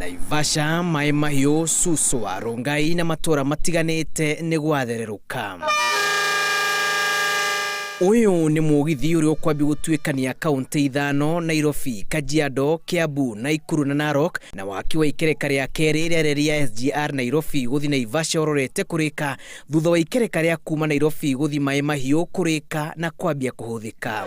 Naivasha, Maĩ Mahiũ, Suswa, Rongai na matũra matiganĩte nĩ gwathererũka. Ũyũ nĩ mũgithi ũrĩa ũkwambia gũtuĩkania kaũntĩ ithano Nairobi, Kajiado, Kiambu, Naikuru na Narok, na waki wa ikereka rĩa kerĩ rĩa reri ya SGR Nairobi gũthiĩ Naivasha ũrorete kũrĩka thutha wa ikereka rĩa kuma Nairobi gũthiĩ Maĩ Mahiũ kũrĩka na kwambia kũhũthĩka.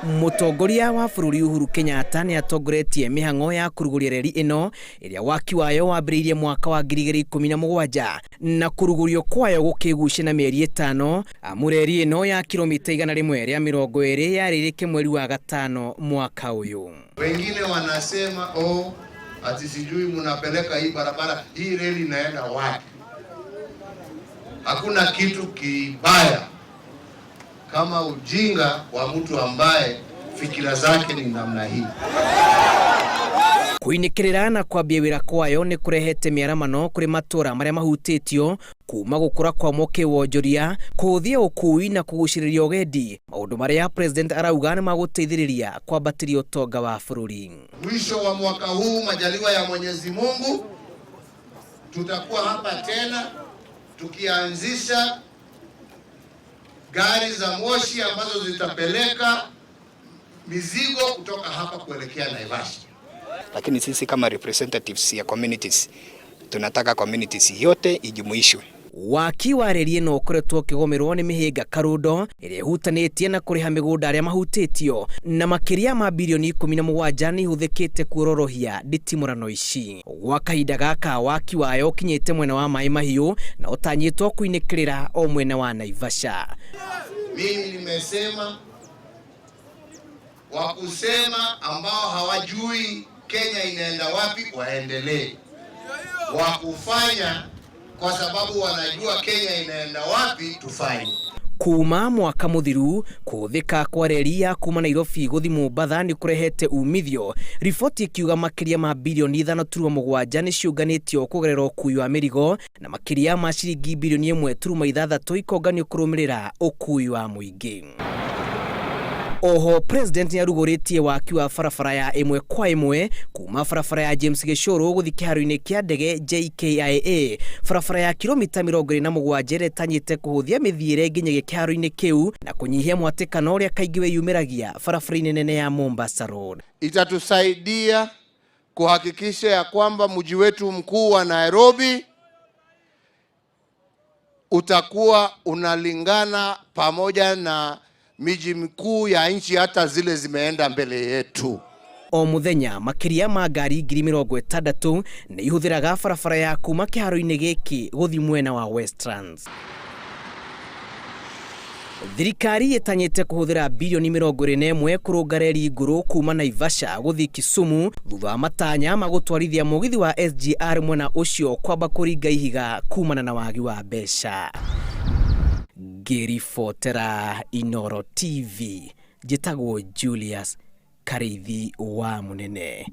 Mũtongoria wa bũrũri Uhuru Kenyatta nĩ atongoretie mĩhang'o ya kũrugũria reri ĩno ĩrĩa waki wayo wambĩrĩirie mwaka wa 2017 na kũrugũrio kwayo gũkĩgucia na mĩeri 5 amu reri ĩno ya kilomita 120 yarĩrĩke mweri wa gatano mwaka ũyũ. Wengine wanasema oh, ati sijui munapeleka hii barabara, hii reli inaenda wapi? Hakuna kitu kibaya kama ujinga wa mtu ambaye fikira zake ni namna hii. Kuinĩkĩrĩra na kwambia wĩra kwayo nĩ kũrehete mĩaramano kũrĩ matũra marĩa mahutĩtio kuma gũkũra kwa kĩwonjoria, kũhũthia ũkui na kũgucĩrĩria ũgendi, maũndũ marĩa president arauga nĩ magũteithĩrĩria kwambatĩria ũtonga wa bũrũri. Mwisho wa mwaka huu, majaliwa ya Mwenyezi Mungu, tutakuwa hapa tena tukianzisha gari za moshi ambazo zitapeleka mizigo kutoka hapa kuelekea Naivasha. Lakini sisi kama representatives ya communities tunataka communities yote ijumuishwe. Waki wa reri ĩno ũkoretwo ũkĩgũmĩrwo nĩ mĩhĩnga karundo ĩrĩa ĩhutanĩtie na kũrĩha mĩgũnda arĩa mahutĩtio, na makĩria ma birioni 17 nĩ ihũthĩkĩte kuororohia nditimũrano ici. Gwa kahinda gaka waki wayo ũkinyĩte mwena wa Maĩ Mahiũ na ũtanyĩtwo kũinĩkĩrĩra o mwena wa Naivasha. Mimi nimesema wa kusema ambao hawajui Kenya inaenda wapi waendelee, wa kufanya kwa sababu wanajua Kenya inaenda wapi tufanye. Kuma mwaka mũthiru kũhũthĩka kwa reri ya kuma Nairobi gũthiĩ Mombatha nĩ kũrehete umithio, riboti ikiuga makĩria ma birioni 5.7 nĩ ciũnganĩtio kũgerera ũkui wa mĩrigo na makĩria ma ciringi birioni 1.6 ikonganio kũrũmĩrĩra ũkui wa mũingĩ. Oho president nĩarugũrĩtie waki wa barabara ya ĩmwe kwa ĩmwe kuma barabara ya James Gĩchũrũ gũthiĩ kĩharo-inĩ kĩa ndege JKIA, barabara ya kilomita 27 ĩrĩa ĩtanyĩte kũhũthia mĩthiĩre nginyagia kĩharo-inĩ kĩu na kũnyihia mwatĩkano ũrĩa kaingĩ wĩyumĩragia barabara-inĩ nene ya Mombasa Road. Itatusaidia kuhakikisha ya kwamba mji wetu mkuu wa Nairobi utakuwa unalingana pamoja na miji mikuu ya nchi hata zile zimeenda mbele yetu. O muthenya makĩria ma ngari 60,000 nĩ ihũthĩraga barabara ya kuma kĩharo-inĩ gĩkĩ gũthiĩ mwena wa Westlands. Thirikari ĩtanyĩte kũhũthĩra birioni 21 kũrũnga reri ngũrũ kuma Naivasha gũthiĩ Kisumu thutha wa matanya ma gũtwarithia mũgithi wa SGR mwena ũcio kwamba kũringa ihiga kumana na wagi wa mbeca. Ngĩribotera Inooro TV, njĩtagwo Julius Karĩithi wa Mũnene.